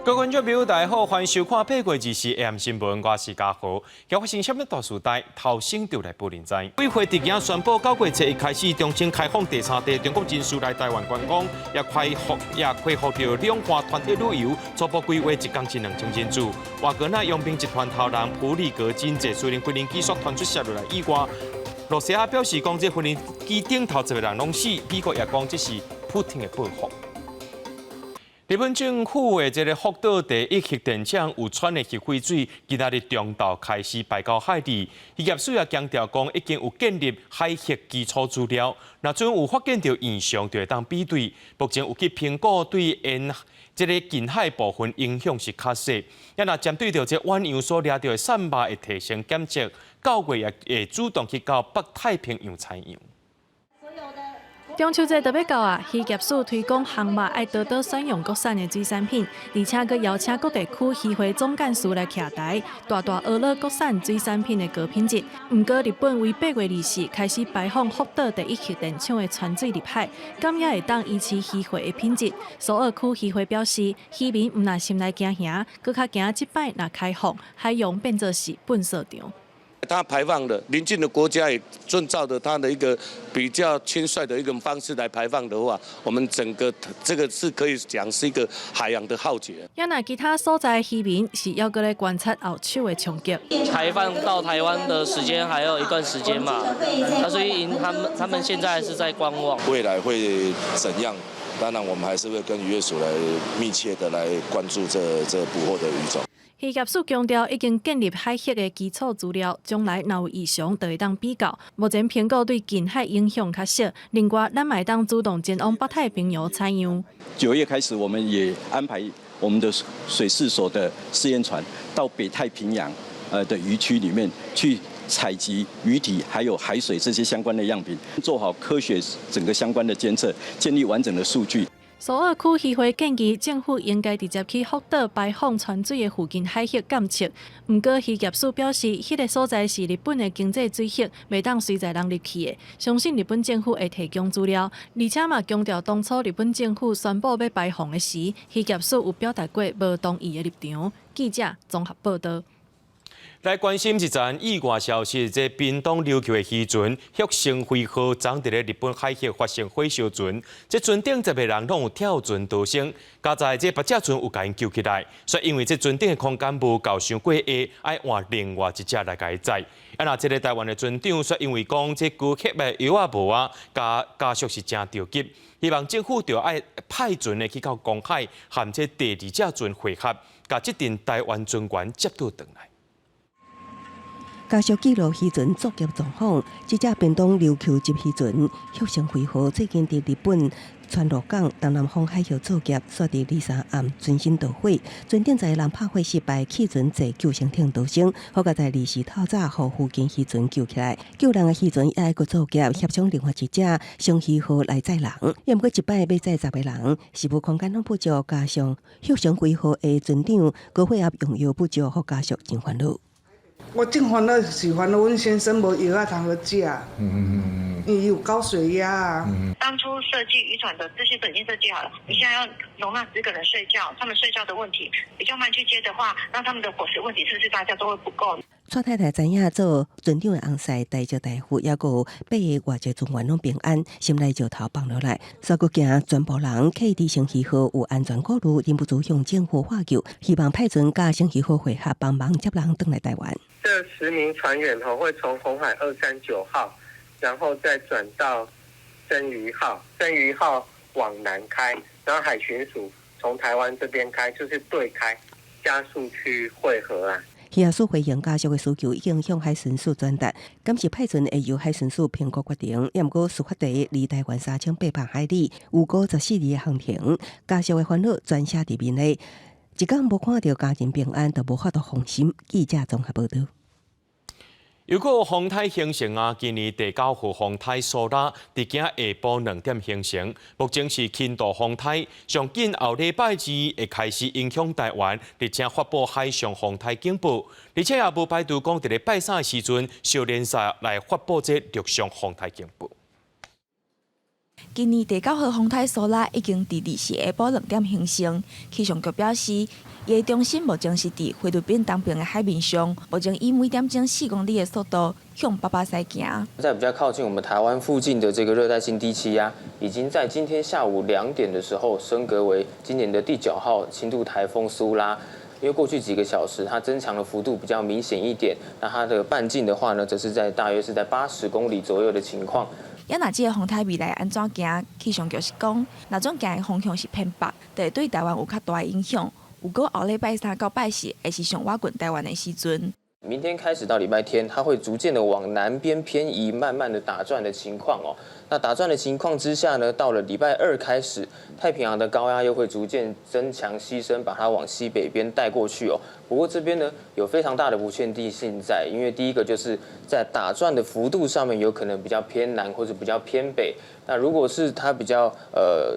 各位觀眾朋友，大家好，歡迎收看八月24 AM 新聞，我是嘉豪。今發生啥物大事代，頭先就來報您知。委會直接宣布，9月7日開始重新開放第三地中國人士來台灣觀光，也恢復著兩岸團體旅遊，初步規劃一工是2000人次。瓦格納傭兵集團頭人普里格金坐私人飛行機煞傳出摔落來意外。羅西亞表示講，這飛行機頂頭十个人攏死，美國也講這是普丁的報復。日本政府的這个福島第一核電廠有氚的核廢水，今仔日中晝開始排到海裡。漁業署也強調講，已經有建立海域基礎資料，若準有發現著異常，就會當比對。目前有去評估對沿這个近海部分影響是較細。也若針對著這遠洋所掠著的散網會提升檢測，9月也會主動去到北太平洋採樣。中秋節就欲到啊，漁業署推廣烘肉愛多多選用國產的水產品，而且閣邀請各地區漁會總幹事來徛台，大大呵咾國產水產品的高品質。毋過日本為8月24開始排放福島第一核電廠的氚水入海，敢也會當維持漁貨的品質？蘇澳區漁會表示，漁民毋但心內驚嚇，閣較驚這擺若開放，海洋變做是糞掃場。它排放的鄰近的國家也遵照著它的一個比較輕率的一個方式來排放的話，我們整個這個是可以講是一個海洋的浩劫。也若其他所在漁民是猶閣咧觀察後手的衝擊。排放到台灣的時間還有一段時間嘛，那所以他們現在是在觀望。未來會怎樣？當然，我們還是會跟漁業署來密切的來關注這捕獲的魚種。漁業署強調，已經建立海域的基礎資料，將來若有異常，就會當比較。目前評估對近海影響較小，另外，咱嘛會當主動前往北太平洋採樣。 9月開始，我們也安排我們的水試所的試驗船到北太平洋的漁區裡面去採集魚體還有海水這些相關的樣品，做好科學整個相關的監測，建立完整的數據。蘇澳區漁會建議政府應該直接去福島排放氚水的附近海域監測。毋過漁業署表示，彼個所在是日本的經濟水域，袂當隨在人入去的。相信日本政府會提供資料，而且嘛強調當初日本政府宣布欲排放的時，漁業署有表達過無同意的立場。記者綜合報道。來關心一則意外消息，這屏東琉球的漁船旭升輝號，昨佇咧日本海域發生火燒船，這船頂十个人攏有跳船逃生，佳哉這別隻船有共𪜶救起來，煞因為這船頂的空間無夠傷過下，愛換另外一隻來共伊載。啊，若這个台灣的船長煞因為講這高血壓藥仔無啊，家屬是誠著急，希望政府著愛派船的去到公海，和這第二隻船會合，共這陣台灣船員接倒轉來。家屬記錄漁船作業狀況，這隻屏東琉球籍漁船旭升輝號最近佇日本川路港東南方海域作業，煞佇23暗船身著火，船頂十个人拍火失敗，棄船坐救生艇逃生，好佳哉24透早，予附近漁船救起來。救人的漁船也愛閣作業，協商另外一隻昇魚號來載人。毋過這擺欲載十个人，食物空間攏不足，加上旭升輝號的船長高血壓用藥不足，予家屬真煩惱。我真煩惱是煩惱阮先生無藥仔通好食，因為有高血壓啊。當初設計漁船的這些都已經設計好了，你現在要容納10個人睡覺，他們睡覺的問題比較慢去接的話，那他們的伙食問題是不是大家都會不夠？蔡太太知影做船長的翁婿帶著大夫，抑閣有八个外籍船員攏平安，心內石頭放落來，煞閣驚全部人客佇昇魚號有安全顧慮，忍不住向政府呼救，希望派船佮昇魚號會合，幫忙接人轉來台灣。這10名船員吼會從紅海239號，然後再轉到昇魚號，昇魚號往南開，然後海巡署從台灣這邊開，就是對開，加速去會合啦。漁業署回應家屬的需求，已經向海巡署轉達，敢是派船會由海巡署評估決定。毋過事發地離台灣3800海里，有五十四里的航程，家屬的煩惱全寫佇面內，一工無看著家人平安，就無法度放心。記者綜合報道。又閣風台形成啊！今年第九號風台蘇拉佇今下晡2點形成，目前是輕度風台，上緊後禮拜二會開始影響台灣，而且發布海上風台警報，而且也無排除講佇咧拜三的時陣，小連續來發布這陸上風台警報。今年第九號風颱蘇拉已經佇24下晡2點形成。氣象局表示，伊的中心目前是佇菲律賓東邊的海面上，目前以每點鐘4公里的速度向北北西行。在比較靠近我們台灣附近的這個熱帶性低氣壓，已經在今天下午2點的時候升格為今年的第九號輕度颱風蘇拉。因為過去幾個小時它增強的幅度比較明顯一點，那它的半徑的話呢，則是在大約是在80公里左右的情況。猶若這个風颱未來按怎行，氣象局是講，若總行的方向是偏北，就會對台灣有較大的影響。有過後禮拜三到拜四，會是上倚近台灣的時陣。明天開始到禮拜天，它會逐漸的往南邊偏移，慢慢的打轉的情況哦。那打轉的情況之下呢，到了禮拜二開始，太平洋的高壓又會逐漸增強吸收，把它往西北邊帶過去哦。不過這邊呢，有非常大的不確定性在，因為第一個就是在打轉的幅度上面有可能比較偏南或者比較偏北。那如果是它比較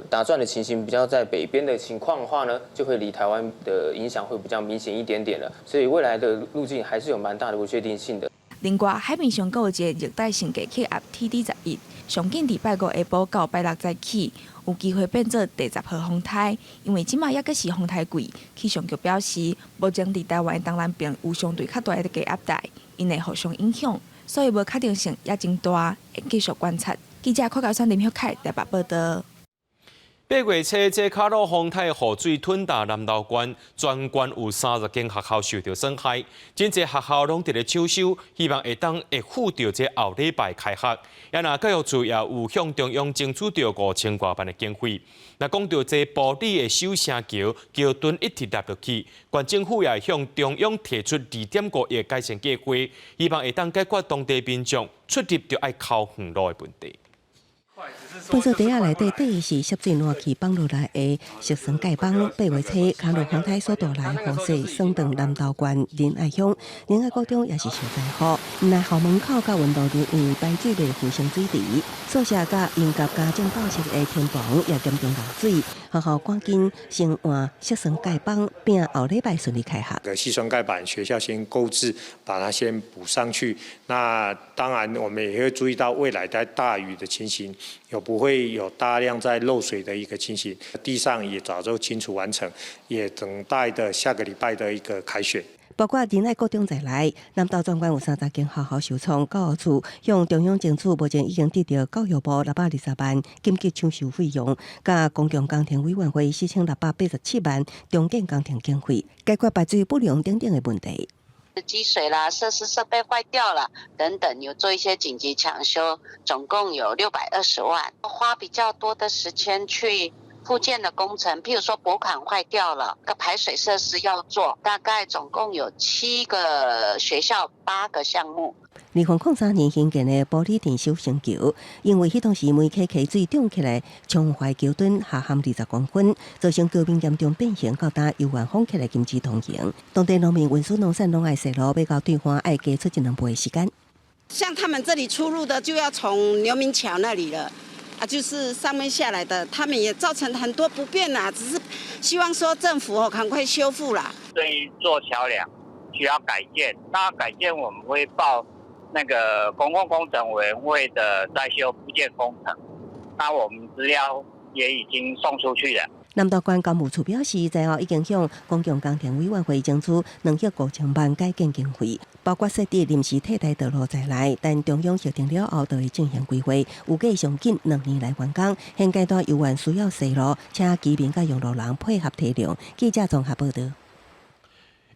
打轉的情形比較在北邊的情況的話呢，就會離台灣的影響會比較明顯一點點了。所以未來的路徑還是有蠻大的不確定性的。另外，海面上閣有一個熱帶性低氣壓 TD 11，上緊佇拜五下晡到拜六早起，有機會變做第10號風颱。因為這馬猶閣是風颱季，氣象局表示，目前佇台灣東南邊有相對較大的低壓帶，𪜶會互相影響，所以無確定性也真大，會繼續觀察。記者柯高山林旭凱台北報道。8月初，這卡魯風颱雨水吞達南投縣，全縣有30間學校受著損害，真濟學校攏佇咧搶修，希望會當會赴著這後禮拜開學。也若教育處也有向中央爭取著5000外萬的經費。若講著這埔里的首城橋橋墩一直塌落去，縣政府也向中央提出2.5億改善計劃，希望會當解決當地民眾出入著愛尻遠路的問題。糞掃袋仔內底底是濕水爛去放落來的矽酸鈣枋。8月初，卡魯風颱所帶來雨勢，損斷南投縣仁愛鄉，仁愛國中也是受災戶。毋但校門口佮運動場因為排水袂浮成水池，宿舍佮迎接家長到席的天棚也嚴重漏水。學校趕緊先換矽酸鈣枋，拼後禮拜順利開學。矽酸鈣板學校先購置，把它先補上去。那當然，我們也會注意到未來在大雨的情形，有不會有大量在漏水的一個情形。地上也早就清除完成，也等待的下個禮拜的一個開學。包括仁愛國中在內，南投全縣有30間學校受創，教育處向中央爭取，目前已經得著教育部620萬緊急搶修費用，佮公共工程委員會4687萬重建工程經費，解決排水不良等等的問題。積水啦，設施設備壞掉了等等，有做一些緊急搶修，總共有620萬，花比較多的時間去復建的工程，譬如說駁管壞掉了，個排水設施要做，大概總共有七個學校八個項目。2003年興建的埔里鎮首城橋，因為彼當時梅溪溪水漲起來，沖壞橋墩下陷20公分，造成橋面嚴重變形，到今猶原封起來禁止通行。當地農民運輸農產攏愛踅路，欲到對岸愛加出一兩倍的時間。像他們這裡出入的就要從牛民橋那裡了。啊，就是上面下來的，他們也造成很多不便啦。只是希望說政府哦，趕快修復啦。這一座橋梁需要改建，那改建我們會報那個公共工程委員會的再修復建工程，那我們資料也已經送出去了。南投縣工務處表示，在後已經向公共工程委員會爭取2億5千萬改建經費，包括設置臨時替代道路在內。等中央核定了後，就會進行規劃，預計上緊2年來完工。現階段猶原需要踅路，請居民佮用路人配合體諒。記者綜合報導。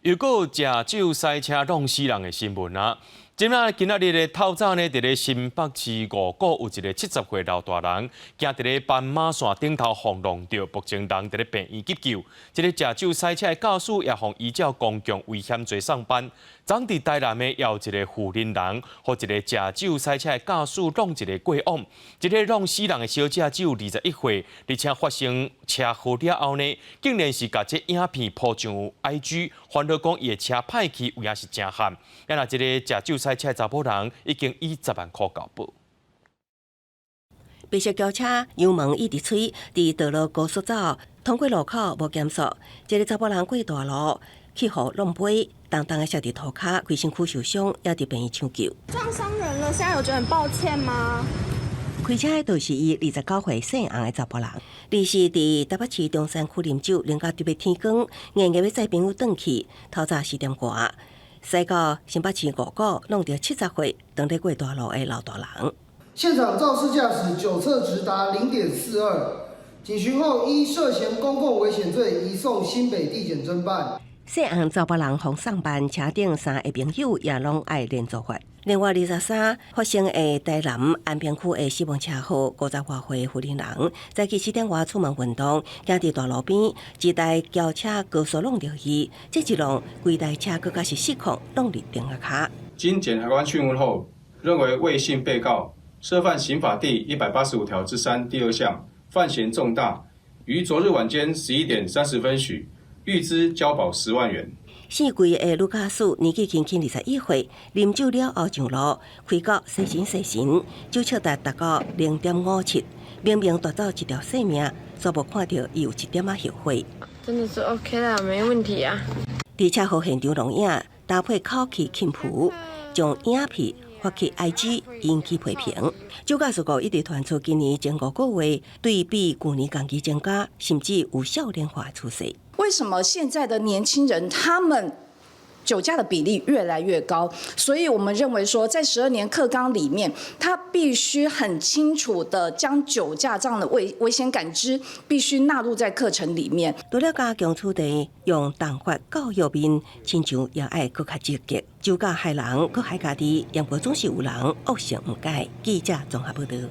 又閣有食酒駛車挵死人的新聞啊！這馬今仔日的透早呢，佇咧新北市五股有一個70歲老大人，行佇咧斑馬線頂頭予挵著，目前人佇咧病院急救。這個食酒駛車的駕駛也予依照公共危險罪送辦。昨佇台南的也有一個婦人人，予一個食酒駛車的駕駛挵一個過往。這个挵死人的小姐只有21歲，而且發生車禍了後呢，竟然是共這影片 po 上 IG，煩惱講伊的車歹去，有影是誠悍。啊若這个食酒駛車的查某人已經以10萬箍交保。白色轎車油門一直催，佇道路高速走，通過路口無減速，這个查某人過大路去予挵飛，重重的摔佇塗跤，規身軀受傷，猶佇病院搶救。撞傷人了，現在有覺得很抱歉嗎？開車的就是伊29歲姓洪的查埔人。二是佇台北市中山區啉酒，啉到著欲天光，硬欲載朋友轉去，透早4點外，駛到新北市五股，挵著70歲當咧過大路的老大人。現場肇事駕駛酒測值達0.42，警詢後依涉嫌公共危險罪移送新北地檢偵辦。姓洪查埔人予送辦，車頂三個朋友也攏愛連坐罰。另外23發生的台南安平區的死亡車禍，50外歲婦人人，早起7點外出門運動，行佇大路邊，一台轎車高速挵著伊，這一挵，規台車閣較是失控，挵佇釘仔跤。經檢察官訊問後，認為魏姓被告涉犯刑法第185條之3第二項，犯嫌重大，於昨日晚間11點30分許，預支交保10萬元。姓桂的女駕駛年紀輕輕21歲，啉酒了後上路，開到洗神洗神，酒測值達到0.57，明明奪走一條性命，煞無看著伊有一點仔後悔。真的是 OK 啦，沒問題啊。佇車禍現場錄影，搭配口氣輕浮，將影片發去 IG 引起批評。酒駕事故一直傳出今年前5個月對比舊年同期增加，甚至有少年化趨勢。為什麼現在的年輕人他們酒駕的比例越來越高？所以我們認為說，在12年課綱裡面，他必須很清楚地將酒駕這樣的危險感知必須納入在課程裡面。除了加強處罰，用重罰教育面，親像也愛閣較積極。酒駕害人，閣害家己，毋過總是有人惡性毋改。記者綜合報導。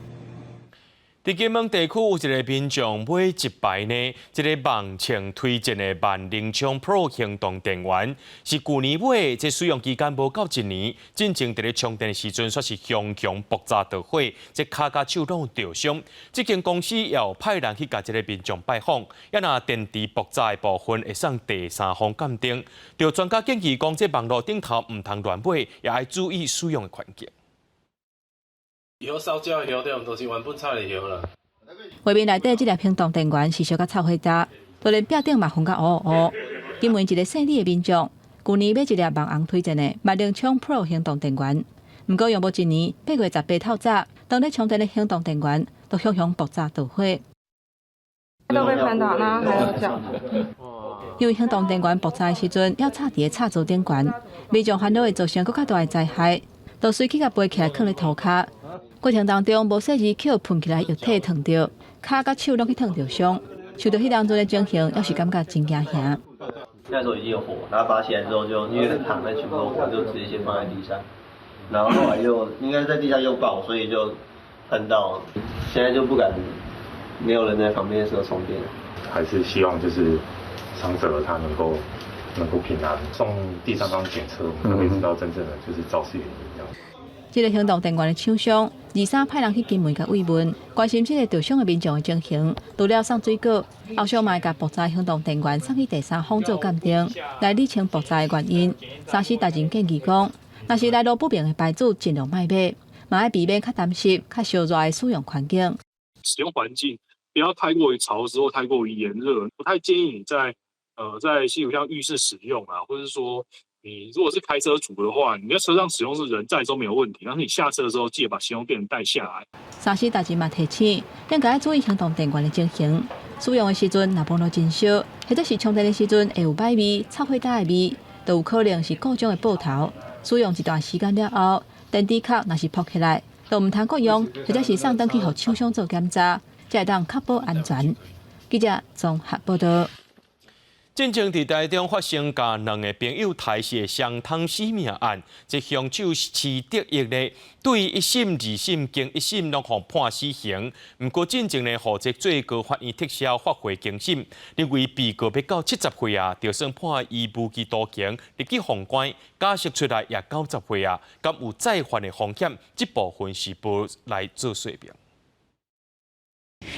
佇金門地區有一个民眾買一排呢，這个網程推薦的萬能充 Pro 行動電源，是舊年買，這使用期間無夠一年，進前佇咧充電的時陣，煞是雄雄爆炸著火，這跤佮手攏著傷。這間公司也有派人去共這个民眾拜訪，啊若電池爆炸的部分會送第三方鑑定。著專家建議講，這網路頂頭毋通亂買，也愛注意使用的環境。以後燒焦的對，都是原本插的藥啦。畫面內底這粒行動電源是燒甲臭火焦，就連壁頂嘛熏甲烏烏。金門一个姓李的民眾，舊年買一粒網紅推薦的萬能充 Pro 行動電源，毋過用無一年，8月18透早，當咧充電的行動電源都雄雄爆炸著火。都被噴到，然後還有腳。因為行動電源爆炸的時陣，猶插佇个插座頂懸，民眾煩惱會造成閣較大的災害，就隨去共背起來囥咧塗跤。過程當中無細意去予噴起來液體燙著，跤佮手攏去燙著傷。受著彼當陣的情形，猶是感覺真驚嚇。那時候已經有火，然後拔起來之後就因為很燙，那全部火就直接先放在地上，然後後來又應該在地上又爆，所以就噴到，現在就不敢沒有人在旁邊的時候充電。還是希望就是傷者他能夠平安，送第三方檢測，我們才會知道真正的就是肇事原因這樣。這个行動電源的廠商，23派人去金門共慰問，關心這个著傷的民眾的情形。除了送水果，後續嘛會共爆炸行動電源送去第三方做鑑定，來理清爆炸的原因。三司大臣建議講，若是來路不明的牌子，盡量莫買，嘛愛避免較澹濕、較燒熱的使用環境。使用環境不要太過於潮濕或太過於炎熱，不太建議你在例如像浴室使用啊，或者是說，你如果是開車族的話，你在車上使用是人在都沒有問題，但是你下車的時候記得把行動電源帶下來。三司大臣嘛提醒，應該注意行動電源的情形，使用的時陣若網路真燒，或者是充電的時陣會有歹味、臭火焦的味，都有可能是故障的報頭。使用一段時間了後，電池殼若是爆起來，就毋通閣用，或者是送轉去予廠商做檢查，才會當確保安全。記者綜合報導。進前佇台中發生共兩个朋友刣死的雙湯死命案，這兇手徐德義呢，對一審、二審、經一審攏予判死刑。毋過進前呢，予這最高法院撤銷發回更審，認為被告欲到70歲啊，就算判伊無期徒刑，入去予關，假釋出來也90歲啊，敢有再犯的風險？這部分是無來做說明。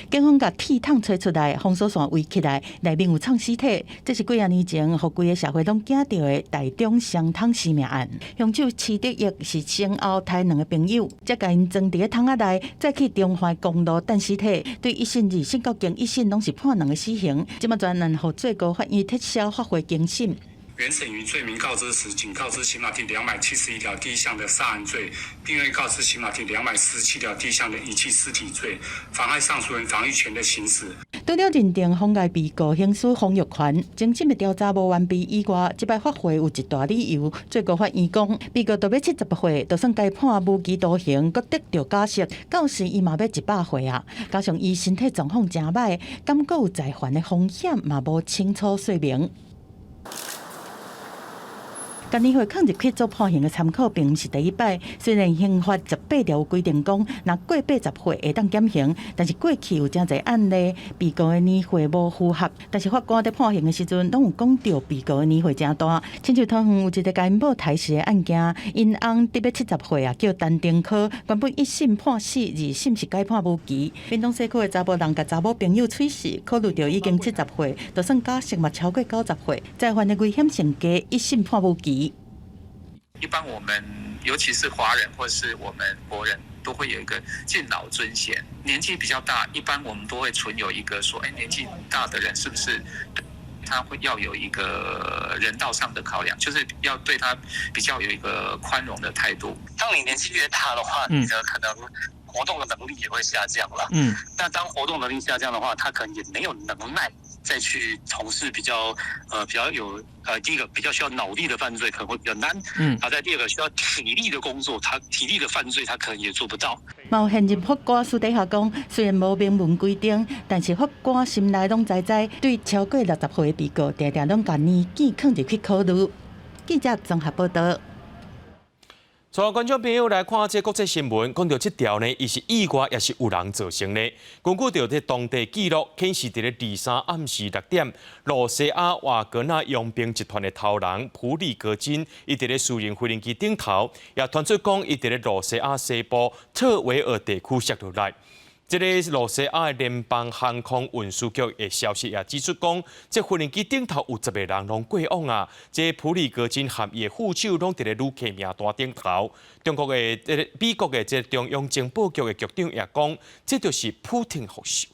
警方共鐵桶揣出來，封鎖線圍起來，內面有藏屍體。這是幾仔年前，予規个社會攏驚著的台中雙湯死命案。兇手徐德義是先後刣兩个朋友，才共𪜶裝佇个桶仔內，再去中華公路擲屍體。對一審、二審到經一審攏是判兩个死刑。這馬全案予最高法院撤銷發回更審。原審於罪名告知時，僅告知刑法第271條第一項的殺人罪，並未告知刑法第247條第一項的遺棄屍體罪，妨害上訴人防禦權的行使。除了認定妨礙被告行使防禦權，偵審的調查無完備以外，這擺發回有一大理由。最高法院講，被告都欲78歲，就算共判無期徒刑，閣得著假釋，到時伊嘛欲100歲啊。加上伊身體狀況誠䆀，敢閣有再犯的風險嘛無清楚說明。共年歲囥入去做判刑的參考，並毋是第一擺。雖然刑法18條有規定講，若過80歲會當減刑，但是過去有誠濟案例，被告的年歲無符合，但是法官佇判刑的時陣，攏有講著被告的年歲誠大。親像桃園有一个共𪜶某刣死的案件，𪜶翁得欲70歲啊，叫陳登科，原本一審判死，二審是改判無期。屏東西區的查埔人共查某朋友喙死，考慮著已經70歲，就算假釋嘛超過90歲，再犯的危險性低，一審判無期。一般我們尤其是華人或是我們國人都會有一個敬老尊賢，年紀比較大，一般我們都會存有一個說，哎，年紀大的人是不是他會要有一個人道上的考量，就是要對他比較有一個寬容的態度。當你年紀越大的話，你的可能活動的能力也會下降了。那當活動能力下降的話，他可能也沒有能耐再去從事比較有第一個比較需要腦力的犯罪可能會比較難。啊，再第二個需要體力的工作，他體力的犯罪他可能也做不到。嘛有現任法官私底下講，雖然無明文規定，但是法官心內攏知知，對超過60歲的被告，定定攏共年紀囥入去考慮。記者綜合報道。帶觀眾朋友來看這國際新聞，講著這條呢，伊是意外，抑是有人造成的。根據著這當地記錄顯示，佇咧23暗時6點，羅西亞瓦格納傭兵集團的頭人普里戈金，伊佇咧私人飛行機頂頭，也傳出講，伊佇咧羅西亞西部特維爾地區摔落來。這个羅西亞的聯邦航空運輸局的消息也指出講，這飛行機頂頭有10個人攏過往啊。這普里戈金和伊的副手攏佇咧旅客名單頂頭。中國的這个美國的這个中央情報局的局長也講，這就是普丁復仇。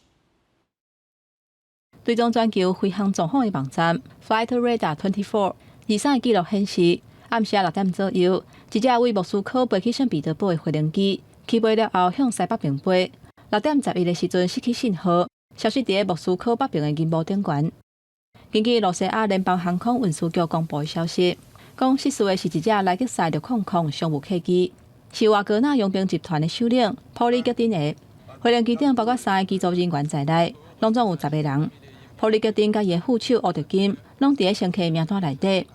追蹤全球飛行狀況的網站 Flight Radar 24 23的記錄顯示，暗時6點左右，一隻對莫斯科飛去聖彼得堡的飛行機起飛了後向西北邊飛。6點11的時陣失去信號，消失佇莫斯科北邊的雲霧頂懸。根據羅西亞聯邦航空運輸局公布的消息，講失事的是一隻萊克薩600商務客機，是瓦格納傭兵集團的首領普里戈金的。飛行機頂包括三个機組人員在內，攏總有十個人。普里戈金佮伊的副手奧特金攏佇乘客名單內底。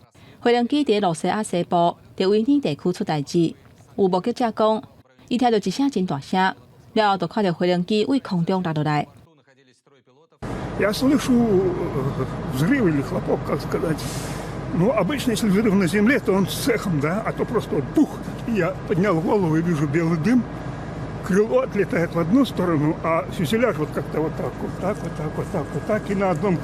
飛行機佇羅西亞西部特維爾地區出代誌，有目擊者講，伊聽著一聲真大聲。了後，就看著飛行機對空中落落來。 Я слышу взрыв или хлопок, как сказать. Ну, обычно, если взрыв на земле, то он с эхом, да, а то просто вот бух. Я поднял голову и вижу белый дым. Крыло отлетает в одну сторону, а фюзеляж вот как-то вот так, вот так, вот так, вот так, вот так, и на одном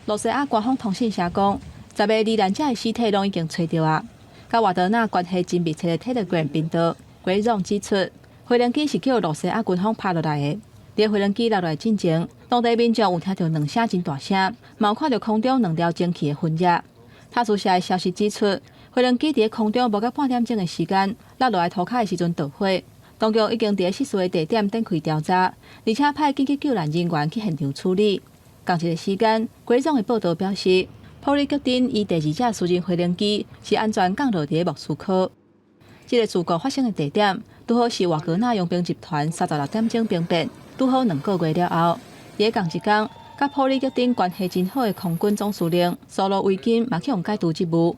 羅西亞官方通訊社講，10個罹難者的屍體攏已經揣著啊。佮瓦格納關係真密切的 Telegram 頻道，鬼總指出，飛行機是予羅西亞軍方拍落來的。佇飛行機落來進前，當地民眾有聽著兩聲真大聲，嘛有看著空中兩條蒸汽的雲煙。塔斯社的消息指出，飛行機佇空中無到半點鐘的時間，落落來塗跤的時陣著火。當局已經佇失事的地點展開調查，而且派緊急救難人員去現場處理。仝一个時間，鬼總的報道表示，普里戈金伊第二架私人飛行機是安全降落佇莫斯科。這个事故發生的地點，拄好是瓦格納傭兵集團36點鐘兵變，拄好2個月了後，佇仝一工，佮普里戈金關係真好的空軍總司令蘇羅維金嘛去予解除職務。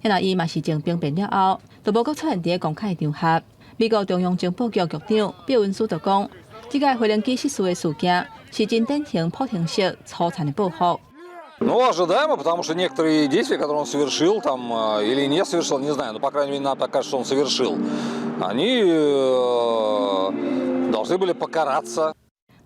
遐若伊嘛是從兵變了後，就無閣出現佇公開場合。美國中央情報局局長畢文斯就講，這个飛行機失事的事件是真典型普丁式粗殘的報復。 Ну, ожидаемо, потому что некоторые действия, которые он совершил там или не совершил, не знаю, но, по крайней мере, нам так кажется, что он совершил, они должны были покараться.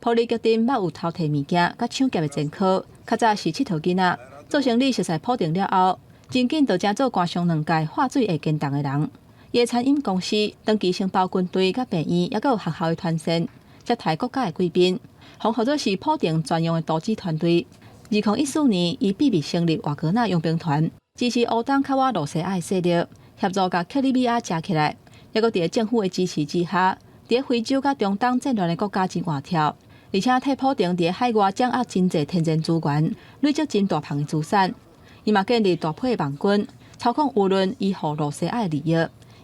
普里戈金捌有偷提物件、佮搶劫的前科，較早是𨑨迌囡仔。做生理熟似普丁了後，真緊就成做官商兩界劃水會堅動的人。伊的餐飲公司長期承包軍隊佮病院，猶閣有學校的團膳，接待國家的貴賓，予號做是普丁專用的投資團隊。2014年，伊秘密成立瓦格納傭兵團，支持烏東較倚露西亞的勢力，協助共克里米亞食起來。抑閣佇政府的支持之下，佇非洲佮中東戰亂的國家真活跳，而且替普丁佇海外掌握真濟天然資源，累積真大筆的資產。伊嘛建立大批的網軍，操控輿論，以予露西亞的利益。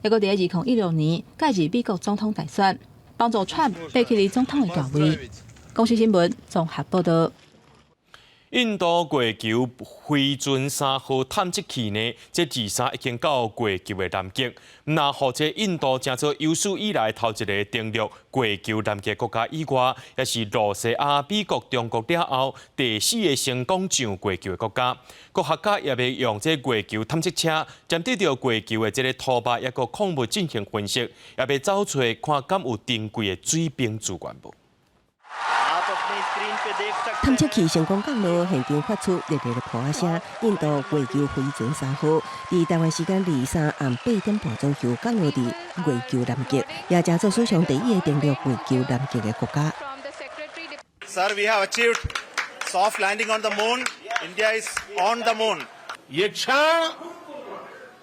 抑閣佇2016年介入美國總統大選，幫助川普爬起哩總統的大位。公視新聞綜合報導。印度月球飛船3號探測器呢，這二三已經到月球的南極。若予這印度成做有史以來頭一个登陸月球南極國家以外，也是露西亞、美國、中國了後第四个成功上月球的國家。科學家也欲用這月球探測車，針對著月球的這个土壤抑閣礦物進行分析，也欲找揣看敢有珍貴的水冰資源無。探測器成功降落，現場發出熱烈的噗仔聲。印度月球飛船三號，佇台灣時間23暗8點半左右降落佇月球南極，也成做史上第一个登陸月球南極的國家。 Sir, we have achieved soft landing on the moon. India is on the moon. ये क्षण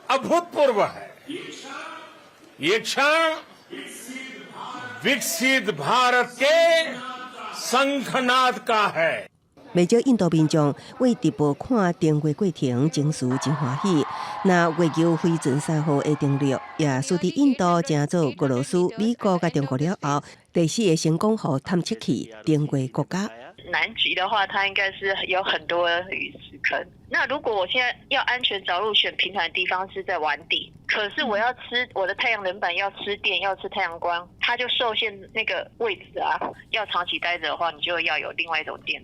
अभूतपूर्व है. ये क्षण विकसित भारत के शंखनाद का है。袂少印度民眾為直播看登月過程，情緒真歡喜。若月球飛船三號的登陸，也使得印度成做俄羅斯、美國佮中國了後第四个成功予探測器登月國家。南極的話，它應該是有很多隕石坑。那如果我現在要安全著陸，選平坦的地方是在碗底，可是我要吃我的太陽能板，要吃電，要吃太陽光，它就受限那個位置啊。要長期待著的話，你就要有另外一種電。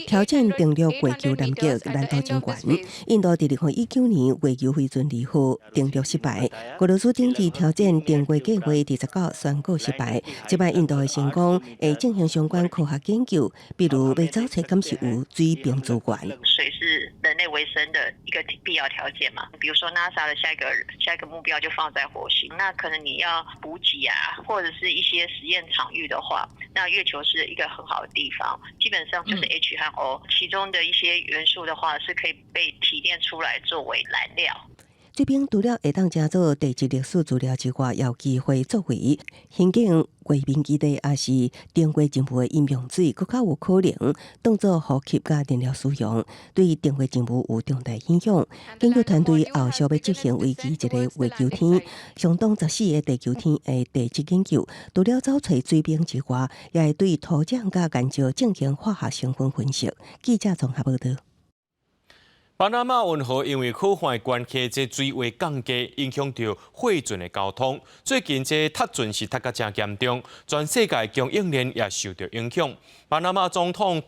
挑戰登陸月球南極難度真懸。印度佇2019年月球飛船2號登陸失敗，俄羅斯頂次挑戰登月計劃佇19宣告失敗。這擺印度的成功會進行相關科學研究，比如欲找揣敢是有水冰資源。水是人類維生的一個必要條件嘛。比如說 NASA 的下一個目標就放在火星，那可能你要補給啊，或者是一些實驗場域的話，那月球是一個很好的地方。基本上就是 H 和 O 其中的一些元素的話，是可以被提煉出來作為燃料。這邊除了會當成做地質歷史資料之外，也有機會作為興建月面基地，抑是登月任務的飲用水，閣較有可能當做補給佮燃料使用，對登月任務有重大影響。研究團隊後續欲執行為期一個月球天，相當14個地球天的地質研究，除了找揣水冰之外，也會對土壤佮岩石進行化學成分分析。記者綜合報導。巴拿馬運河因為旱的關係，這水位降低，影響著貨船的交通。最近這塞船是塞甲誠嚴重，全世界供應鏈也受著影響。巴拿馬總統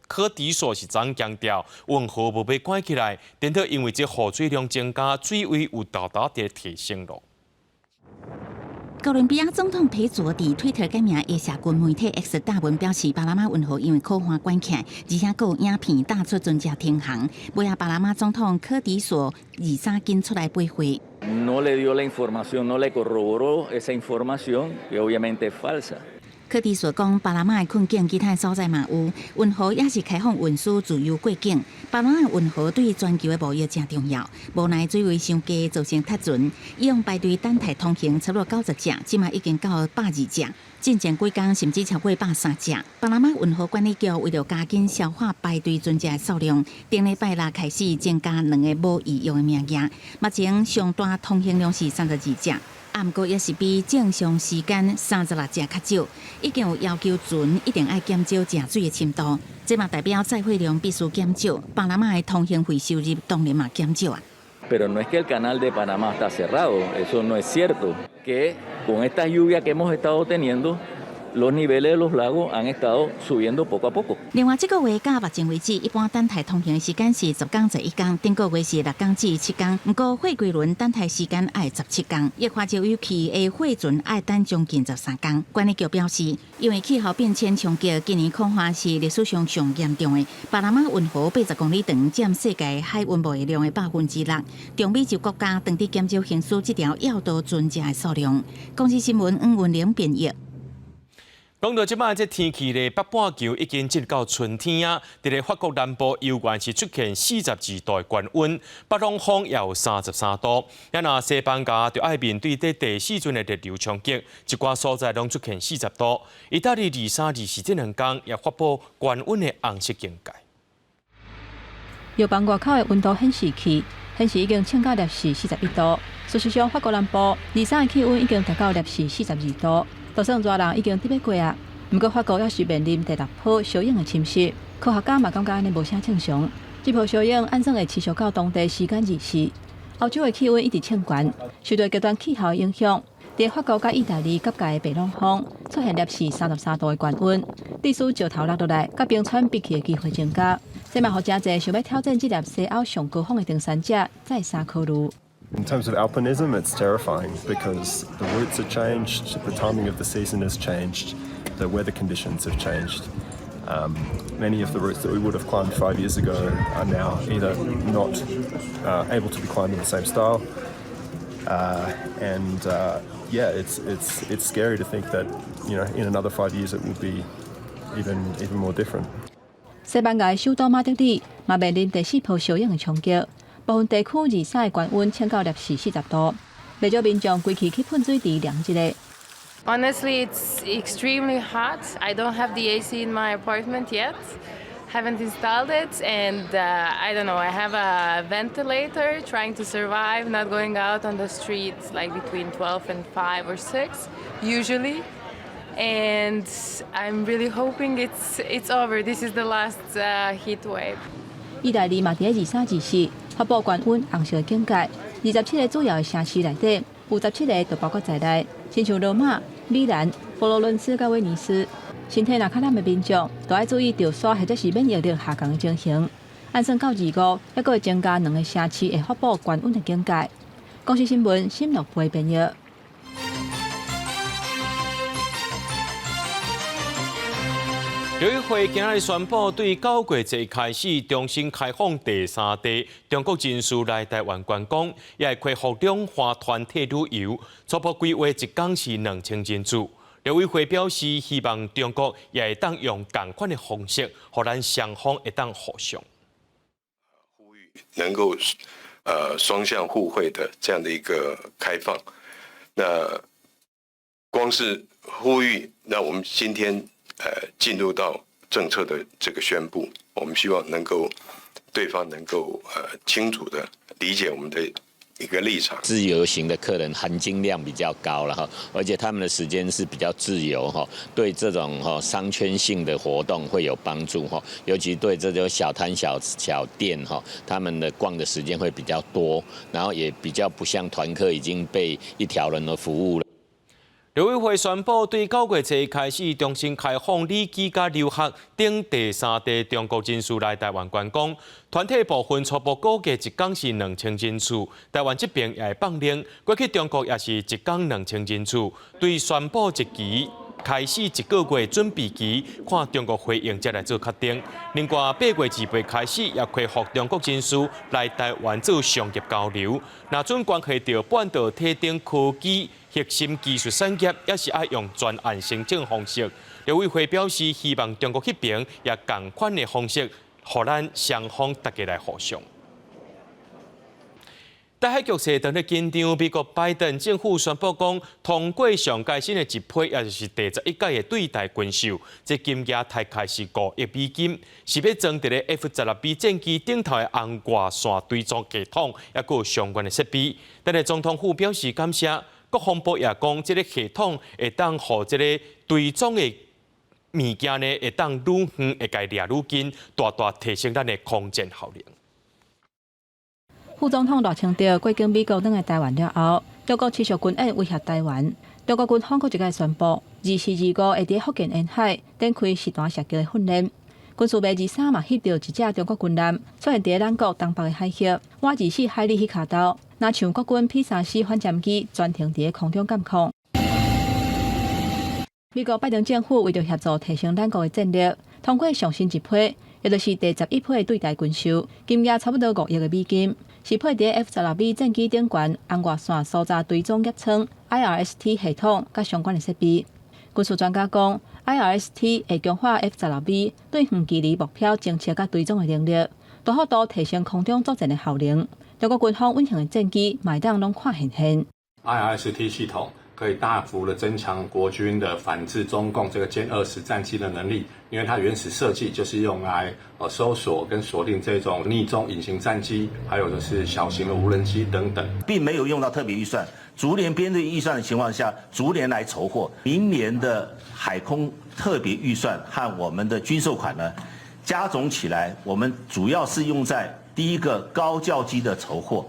柯迪索是昨強調，運河無欲關起來，顛倒因為這雨水量增加，水位有大大的提升囉。哥倫比亞總統裴佐佇推特改名的社群媒體 X 貼文表示，巴拿馬運河因為苦旱關起來，而且閣有影片打出船隻停航。尾仔巴拿馬總統柯迪索23緊出來回話。 No le dio la información, no le corroboró esa información, que obviamente es falsa. 柯迪索講，巴拿馬的困境其他所在嘛有，運河也是開放運輸自由過境。巴拿馬運河對全球的貿易誠重要，無奈水位傷低造成塞船，以往排隊等待通行差不多90隻，這馬已經到120隻。進前幾工甚至超過130隻。巴拿馬運河管理局為著加緊消化排隊船隻的數量，頂禮拜六開始增加兩个無預約的名額。目前上大通行量是32隻。毋過也是比正常時間36隻較少，已經有要求船一定愛減少食水的深度，這嘛代表載貨量必須減少，巴拿馬的通行費收入當然嘛減少啊。 Pero no es que el canal de Panamá está cerrado, eso no es cierto. Que con esta lluvia que hemos estado teniendo, los niveles de los lagos han estado subiendo poco a poco。另外，這個月到目前為止，一般等待通行的時間是10工11工，頂個月是6工至7工。毋過貨櫃輪等待時間愛17工，液化石油氣的貨船愛等將近13工。管理局表示，因為氣候變遷衝擊，今年苦旱是歷史上上嚴重的。巴拿馬運河80公里長，佔世界海運貿易量的6%。中美洲國家當佇減少行駛這條要道船隻的數量。公視新聞黃雲玲編譯。講到這擺這天氣咧，北半球已經進到春天啊！佇咧法國南部猶原是出現42度的高溫，北朗峰也有33度。啊，若西班牙就愛面對這第四陣的熱流衝擊，一寡所在攏出現40度。意大利二三、二四這兩工也發布高溫的紅色警戒。藥房外口的溫度顯示器顯示已經衝到攝氏41度。事實上，法國南部二三的氣溫已經達到攝氏42度，就算熱人已經得欲過啊。毋過法國猶是面臨第六波燒湧的侵襲，科學家嘛感覺按呢無啥正常。這波燒湧按算會持續到當地時間24。歐洲的氣溫一直衝懸，受到極端氣候的影響，佇法國佮意大利各界的白朗峰出現攝氏33度的高溫，致使石頭落落來，佮冰川閉去的機會增加。這嘛予誠濟想欲挑戰這粒西歐上高峰的登山者再三考慮。 In terms of alpinism, it's terrifying because the routes have changed, the timing of the season has changed, the weather conditions have changed. Many of the routes that we would have climbed 5 years ago are now either not able to be climbed in the same style. And yeah, it's scary to think that in another 5 years it will be even more different. 西班牙首都馬德里嘛面臨第四波燒湧的衝擊，部分地區二三的高溫衝到攝氏40度，袂少民眾規氣去噴水池涼一下。 Honestly, it's extremely hot. I don't have the AC in my apartment yet. Haven't installed it, and I don't know. I have a ventilator trying to survive, not going out on the streets like between 12 and 5 or 6 usually. And I'm really hoping it's over. This is the last heat wave. 意大利嘛佇二三、二四發布高溫紅色警戒，27個主要的城市內底有17個都包括在內，親像羅馬、米蘭、佛羅倫斯佮威尼斯。身體若較懶的民眾，都愛注意著痧或者是免疫力下降的情形。按算到二五，猶閣會增加兩個城市會發布高溫的警戒。公視新聞，新樂培編譯。陸委會今仔日宣布，對9月一開始重新開放第三地中國人士來台灣觀光，也會恢復兩岸團體旅遊，初步規劃一工是2000人次。陸委會表示，希望中國也會當用仝款的方式，予咱雙方會當互相呼籲，能夠雙向互惠的這樣的一個開放。那光是呼籲，那我們今天進入到政策的這個宣布，我們希望能夠對方能夠清楚的理解我們的一個立場。自由行的客人含金量比較高了哈，而且他們的時間是比較自由哈，對這種哈商圈性的活動會有幫助哈，尤其對這種小攤小小店哈，他們的逛的時間會比較多，然後也比較不像團客已經被一條龍的服務了。陸委會宣布，對9月初開始重新開放旅居佮留學等第三地中國人士來台灣觀光。團體部分初步估計一工是2000人次，台灣這邊也會放令，過去中國也是一工2000人次。對宣布日期開始一個月準備期，看中國回應才來做確定。另外，8月28開始也恢復中國人士來台灣做商業交流。若準關係著半導體等科技核心技術產業，也是愛用專案申請方式。陸委會表示，希望中國彼邊也仝款的方式，予咱雙方大家來互相。台海局勢當咧緊張，美國拜登政府宣布講，通過上蓋新的一批，也就是第11屆的對台軍售，這金額大概是5億美金，是欲裝佇咧 F-16B 戰機頂頭的紅外線追蹤系統，抑閣有相關的設備。但是總統府表示感謝，國防部也講，這个系統會當予這个追蹤的物件呢，會當愈遠會共掠愈近，大大提升咱的空戰效能。副總統賴清德過境美國，轉來台灣了後，中國持續軍演威脅台灣。中國軍方閣一擺宣布，24、25會佇福建沿海展開實彈射擊的訓練。軍事媒23嘛翕著一隻中國軍艦出現佇咱國東北的海域，倚24海里彼跤頭，若像國軍 P-3C 反潛機全程佇空中監控。美國拜登政府為著協助提升咱國的戰力，通過上新一批，也就是第11批對台軍售，金額差不多5億的美金，是配佇 F-16B 戰機頂懸紅外線搜查追蹤攝艙 IRST 系統佮相關的設備。軍事專家講， IRST 會強化 F-16V 對遠距離目標偵測佮追蹤的能力，大幅度提升空中作戰的效能。中國軍方運行的戰機，嘛會當攏看現現。 IRST 系統可以大幅的增強國軍的反制中共這個殲20戰機的能力，因為它原始設計就是用來搜索跟鎖定這種匿蹤隱形戰機，還有就是小型的無人機等等，並沒有用到特別預算，逐年編列預算的情況下，逐年來籌獲。明年的海空特別預算和我們的軍售款呢，加總起來，我們主要是用在第一個高教機的籌獲。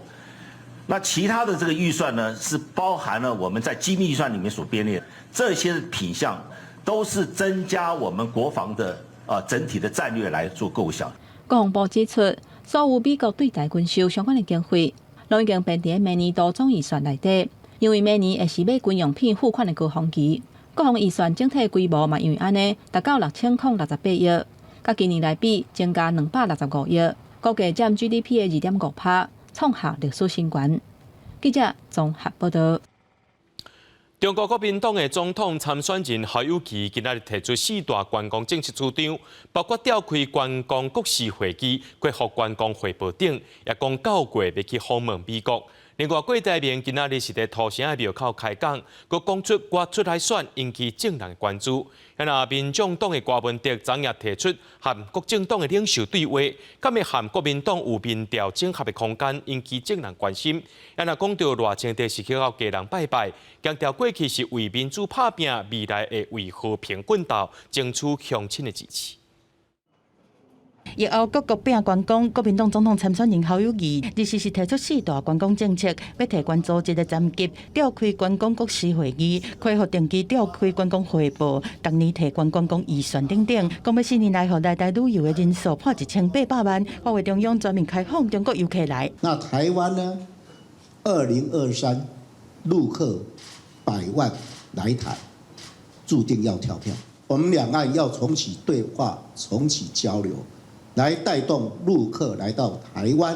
那其他的這個預算呢，是包含了我們在機密預算裡面所編列這些品項，都是增加我們國防的整體的戰略來做構想。國防部指出，所有美國對台軍售相關的經費，攏已經編佇明年度總預算內底，因為明年會是買軍用品付款的高峰期，國防預算整體規模嘛，因為按呢達到6068億，佮今年來比增加265億，估計佔 GDP 的2.5%，創下歷史新高。記者綜合報道。中國國民黨的總統參選人侯友宜今仔日提出四大觀光政策主張，包括調開觀光國是會議、恢復觀光匯報等，也講九月欲去訪問美國。另外，郭台銘今仔日是佇土城的廟口開講，閣講出我出來選引起眾人關注。那民眾黨的柯文哲昨夜提出和國政黨的領袖對話，敢會和國民黨有民調整合的空間，引起眾人關心。那講到賴清德是去到基隆拜拜，強調過去是為民主拍拚，未來會為和平奮鬥，爭取鄉親的支持。疫後各國拼觀光，國民黨總統參選人侯友宜，日時是提出四大觀光政策，欲提懸組織的層級，調開觀光國是會議，恢復定期調開觀光匯報，逐年提懸觀光預算等等，講欲4年內予來台旅遊的人數破1800萬，呼籲中央全面開放中國遊客來。那台灣呢？2023陸客百萬來台，注定要跳票。我們兩岸要重啟對話，重啟交流。來帶動陸客來到台灣，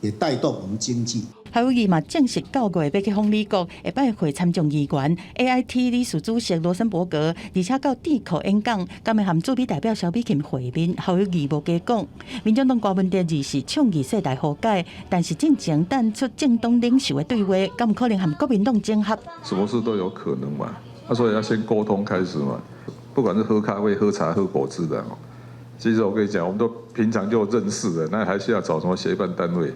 也帶動我們經濟。侯友宜嘛正式9月欲去訪美國，會拜會參眾議員、AIT 理事主席羅森伯格，而且到智庫演講，敢會和駐美代表蕭美琴會面。侯友宜無加講。民眾黨柯文哲二是倡議世代和解，但是進前淡出政黨領袖的對話，敢有可能和國民黨整合？什麼事都有可能嘛，啊，所以要先溝通開始嘛，不管是喝咖啡、喝茶、喝果汁的。其實我跟你講，我們都平常就認識的，那還需要找什麼協辦單位？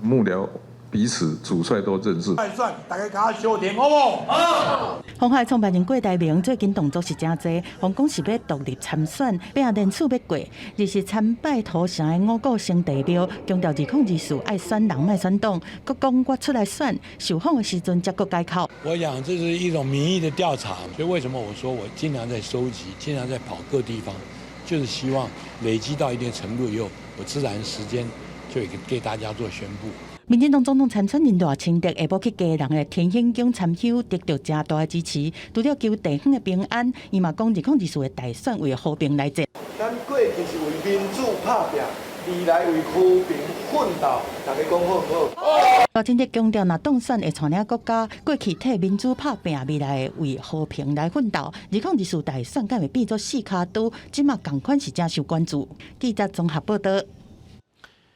幕僚彼此主帥都認識。算，大家較相挺好無？好。鴻海創辦人郭台銘最近動作是誠濟，風講是欲獨立參選，拼連署欲過，而是參拜土城的五股聖地廟，強調2024愛選人莫選黨，閣講我出來選，受訪的時陣才閣改口。我想這是一種民意的調查，所以為什麼我說我經常在收集，經常在跑各地方。就是希望累積到一定程度以後，我自然時間就會給大家做宣布。民進黨總統參選人賴清德下晡去基隆的天興宮參香，得到誠大的支持。除了求地方的平安，伊嘛講2024的大選為和平來戰。咱過去是為民主拍拚，未來為和平奮鬥，大家講好毋好？賴清德強調，若當選會帶領國家過去替民主拍拚，未來會為和平來奮鬥。2024大選敢會變做四跤豬，這馬仝款是誠受關注。記者綜合報道。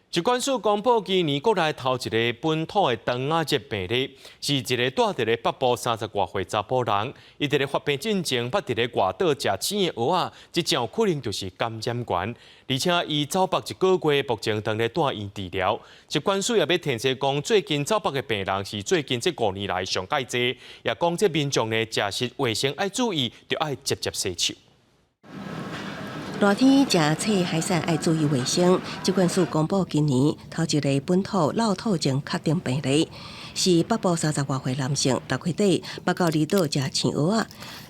疾管署公布今年國內頭一个本土的腸仔熱病例，是一个蹛佇咧北部30外歲查埔人，伊佇咧發病進前，捌佇咧外島食生的蚵仔，這真有可能就是感染源。而且伊走北一个月，目前當咧住院治療。疾管署也欲提醒講，最近走北的病人是最近這5年來上蓋濟，也講這民眾呢食食衛生愛注意，著愛捷捷洗手。熱天食脆海產愛注意衛生。疾管署公布今年頭一个本土落肚症確定病例，是北部30外歲男性，6月底捌到離島食生蚵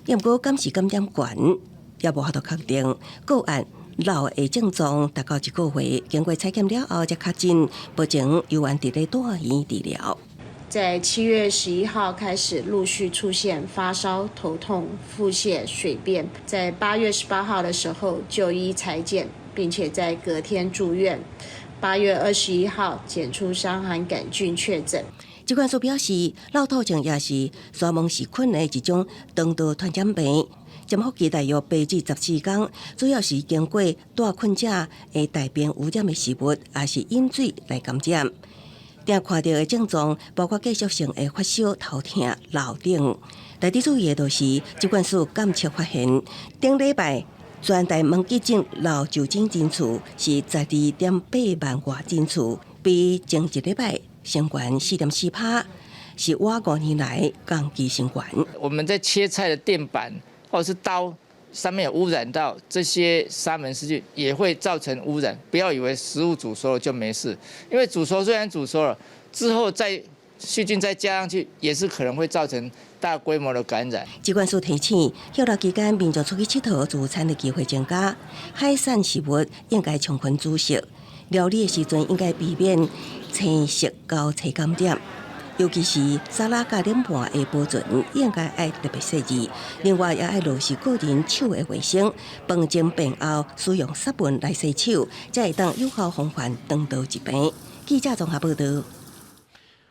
仔，毋過敢是感染源，也無法度確定。個案落的症狀達到一個月，經過採檢了後才確診，目前猶原佇咧住院治療。在7月11號開始陸續出現發燒、頭痛、腹瀉、水便，在8月18號的時候就醫採檢，並且在隔天住院。8月21號檢出傷寒桿菌確診。疾管署表示，落肚症也是沙門氏菌的一種腸道傳染病。潛伏期大約8至14工，主要是經過帶菌者的大便污染的食物，抑是飲水來感染。定看著的症狀包括繼續性的發燒、頭痛、流等。特別注意的就是疾管署監測發現，頂禮拜全台門急診漏就診人次是12.8萬外人次，比前一禮拜升懸4.4%，是倚5年來同期新懸。我們在切菜的墊板或者是刀上面有污染到這些沙門氏菌，也會造成污染。不要以為食物煮熟了就沒事，因為煮熟雖然煮熟了，之後再細菌再加上去，也是可能會造成大規模的感染。疾管署提醒，歇熱期間民眾出去𨑨迌聚餐的機會增加，海產食物應該充分煮熟，料理的時陣應該避免生食交叉感染。尤其是沙拉佮冷盤的保存，應該愛特別細緻。另外，也愛落實個人手的衛生，飯前便後使用殺菌來洗手，才會當有效防範腸道疾病。記者綜合報導。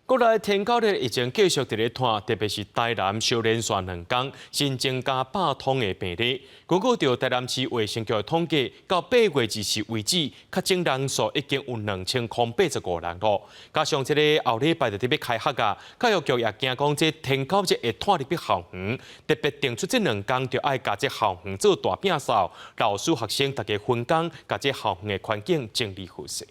國內天狗的疫情繼續佇咧湠，特別是台南相連續2工新增加100通的病例。根據著台南市衛生局的統計，到8月20日為止，確診人數已經有2085人囉。加上這個後禮拜就佇欲開學啊，教育局也驚講這天狗熱會湠入去校園，特別定出這2工就愛共這校園做大摒掃，老師學生逐家分工，共這校園的環境整理好勢。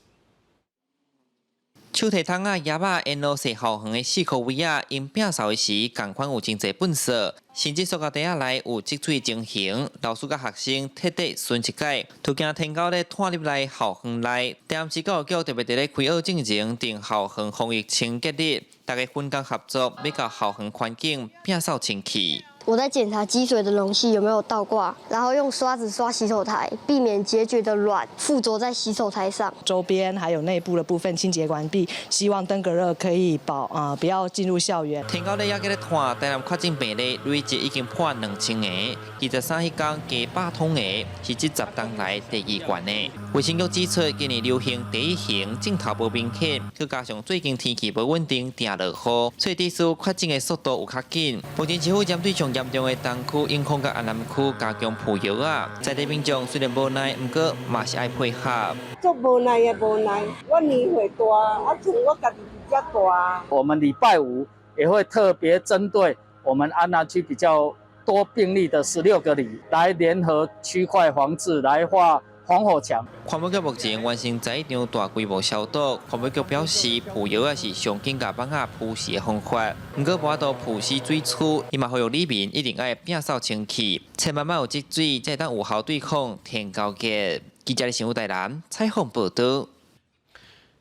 手提桶仔、葉仔沿路踅校園的四箍位仔，𪜶摒掃的時，仝款有真濟糞埽，甚至塑膠袋仔內有積水情形，老師佮學生徹底巡一擺，就驚天狗咧湠入來校園內。台南市教育局特別佇咧開學進前定校園防疫清潔日，逐家分工合作，欲共校園環境摒掃清氣。我在檢查積水的容器有沒有倒掛，然後用刷子刷洗手台，避免孑孓的卵附着在洗手台上。周邊還有內部的部分清潔完畢，希望登革熱可以保啊，不要進入校園。天狗熱猶閣咧湠，台南確診病例累計已經破2000個，23彼工加100通個，是這10冬來第二懸的。衛生局指出，今年流行第一型症頭無明顯，閣加上最近天氣無穩定，定落雨，所以這次確診的速度有較緊。目前政府針對上嚴重的東區、永康佮安南區加強鋪藥仔，在地民眾雖然無奈，毋過嘛是愛配合。足無奈的無奈，我年歲大，啊，像我家己比較大。我們禮拜五也會特別針對我們安南區比較多病例的16個里，來聯合區塊防治，來畫防火牆。環保局目前完成11場大規模消毒。環保局表示，鋪藥仔是上緊共蠓仔孵死的方法。毋過無法度鋪死水處，伊嘛呼籲里民一定愛摒掃清氣，千萬莫有積水，才會當有效對抗天狗熱。記者新聞台南採訪報導。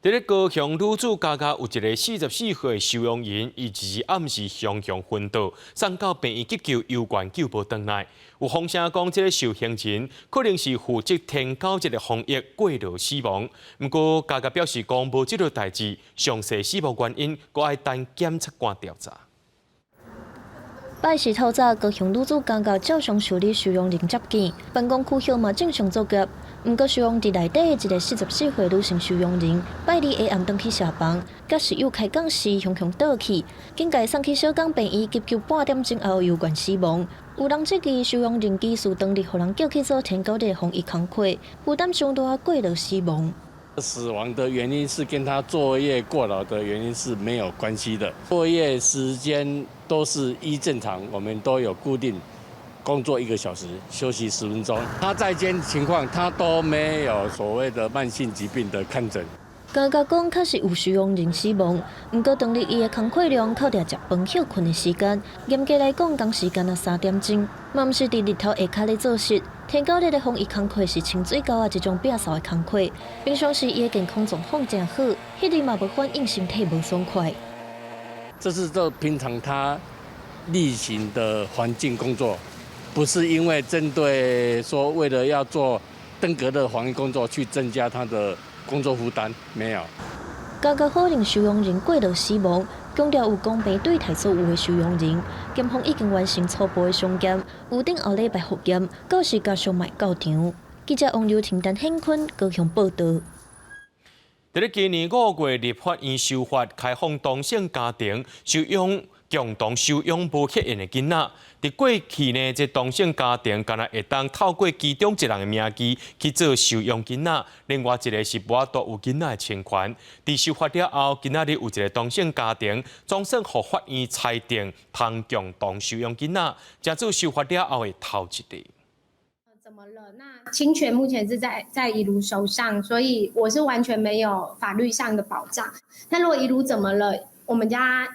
佇咧高雄女子監獄有一个44歲收容人，伊一日暗時雄雄昏倒，送到病院急救，猶懸救無轉來。有風聲講，這个受刑人可能是負責天狗熱的防疫過勞死亡。毋過監獄表示講無這个代誌，詳細死亡原因，閣愛等檢察官調查。拜四透早，高雄女子監獄照常受理收容人接見，辦公區域嘛正常作業。毋過收容佇內底的一个44歲女性收容人，拜二下暗轉去舍房，佮室友開講時，雄雄倒去，緊共送去小港病院急救半點鐘後，猶懸死亡。有人質疑收容人技師當日予人叫去做天狗熱防疫工課，負擔傷大過勞死亡。死亡的原因是跟他作業過勞的原因是沒有關係的，作業時間都是依正常，我們都有固定工作1個小時，休息10分鐘。他在監情況，他都沒有所謂的慢性疾病的看診。監獄講確實有收容人死亡，毋過當日伊的工課量扣掉食飯歇睏的時間，嚴格來講，工時間若3點鐘，嘛毋是佇日頭下跤咧做事。天狗熱的防疫工課是清水溝仔這種摒掃的工課，平常時伊的健康狀況誠好，彼日嘛無反應身體無爽快。這是做平常他例行的環境工作，不是因為針對說為了要做登革熱防疫工作去增加他的工作負擔，沒有。監獄否認收容人過勞死亡，強調有公平對待所有的收容人。檢方已經完成初步的傷檢，預定後禮拜複驗，到時家屬嘛會到場。記者王劉婷、陳顯坤高雄報導。佇咧今年5月，立法院修法開放同性家庭收養。共同收養無血緣的囡仔。佇過去呢，這同性家庭敢若會當透過其中一人的名義去做收養囡仔，另外一个是無法度有囡仔的親權。佇修法了後，今仔日有一个同性家庭總算予法院裁定通共同收養囡仔，成做修法了後的頭一例。怎麼了？那親權目前是在怡如手上，所以我是完全沒有法律上的保障。那如果怡如怎麼了，我們家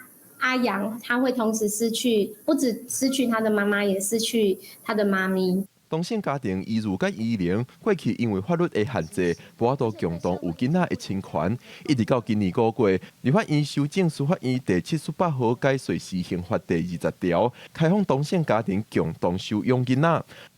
阿陽他會同時失去，不止失去他的媽媽，也失去他的媽咪。同性家庭怡如佮怡玲過去因為法律的限制，無法度共同有囡仔的親權，一直到今年5月，立法院修正司法院第78號改稅施行法第20條，開放同性家庭共同收養囡仔。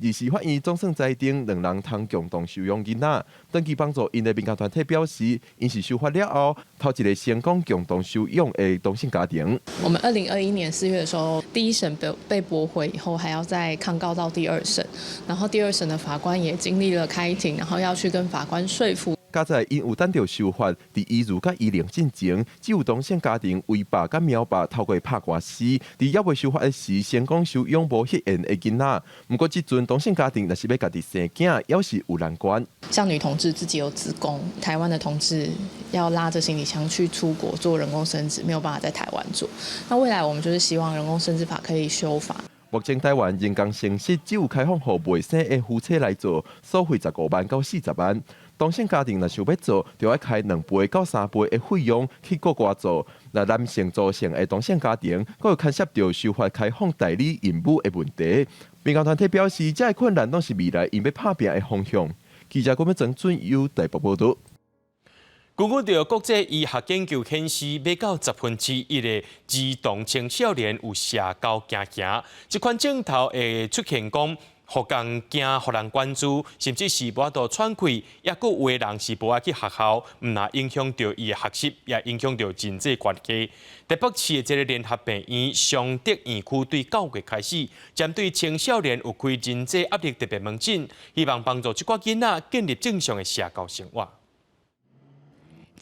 而司法院總算裁定兩人通共同收養囡仔。長期幫助𪜶的民間團體表示，𪜶是修法了後，頭一个成功共同收養的同性家庭。我們2021年4月的時候，第一審被駁回以後，還要再抗告到第二審。然後第二審的法官也經歷了開庭，然後要去跟法官說服。佳哉𪜶有等著修法，佇怡如佮怡玲進前，只有同性家庭威爸佮喵爸透過拍官司，佇猶未修法的時，成功收養無血緣的囡仔。毋過這陣同性家庭若是欲家己生囝，猶是有難關。像女同志自己有子宮，台灣的同志要拉着行李箱去出國做人工生殖，沒有辦法在台灣做。那未來我們就是希望人工生殖法可以修法。目前台灣人工生殖只有開放予未生的夫妻來做，收費15萬到40萬。同性家庭若想欲做，就愛開2倍到3倍的費用去國外做。若男性組成的同性家庭，閣有牽涉著修法開放代理孕母的問題。民間團體表示，這个困難攏是未來𪜶欲拍拚的方向。記者郭美曾俊優台北報導。根據著國際醫學研究顯示，欲到1/10的兒童青少年有社交驚嚇，這款症頭會出現講，予人驚，予人關注，甚至是無法度喘氣，抑閣有的人是無愛去學校，毋但影響著伊的學習，也影響著人際關係。台北市的這个聯合病院雙德院區對9月開始，針對青少年有開人際壓力特別門診，希望幫助這寡囡仔建立正常的社交生活。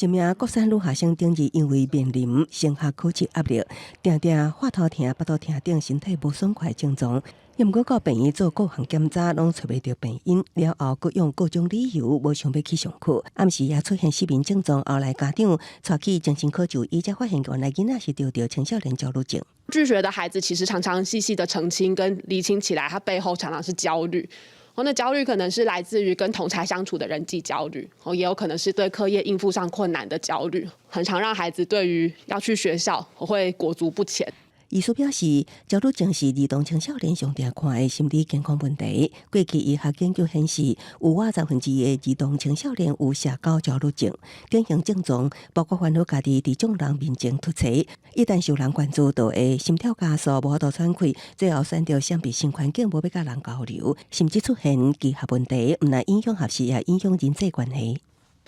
一名國三女學生頂日因為面臨升學考試壓力，定定發頭疼、腹肚疼等身體無爽快症狀，毋過到病院做各項檢查，攏揣袂著病因，了後閣用各種理由無想欲去上課。暗時也出現失眠症狀，後來家長帶去精神科就醫，才發現原來囡仔是著著青少年焦慮症。拒學的孩子其實常常細細的澄清跟釐清起來，他背後常常是焦慮。那焦慮可能是來自於跟同儕相處的人際焦慮，也有可能是對課業應付上困難的焦慮，很常讓孩子對於要去學校會裹足不前。醫師表示，焦慮症是兒童青少年上常看的心理健康問題。過去醫學研究顯示，有逾1/10的兒童青少年有社交焦慮症，典型症狀包括煩惱家己佇眾人面前突出，一旦受人關注，就會心跳加速、無法度喘氣，最後選擇閃避新環境，無欲佮人交流，甚至出現記憶問題，毋但影響學習，也影響人際關係。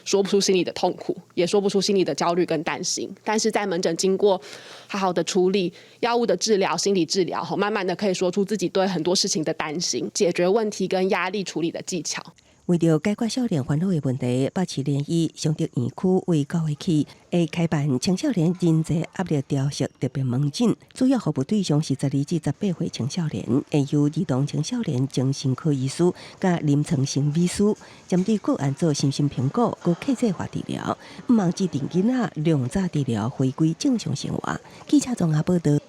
說不出心裡的痛苦，也說不出心裡的焦慮跟擔心。但是在門診經過好好的處理、藥物的治療、心理治療後，慢慢的可以說出自己對很多事情的擔心、解決問題跟壓力處理的技巧。為著解決少年煩惱的問題，北市聯醫雙德院區為9月起會開辦青少年人際壓力調適特別門診，主要服務對象是12至18歲青少年，會由兒童青少年精神科醫師佮臨床心理師針對個案做身心評估，閣客製化治療，向望這陣囡仔量早治療，回歸正常生活。記者綜合報導。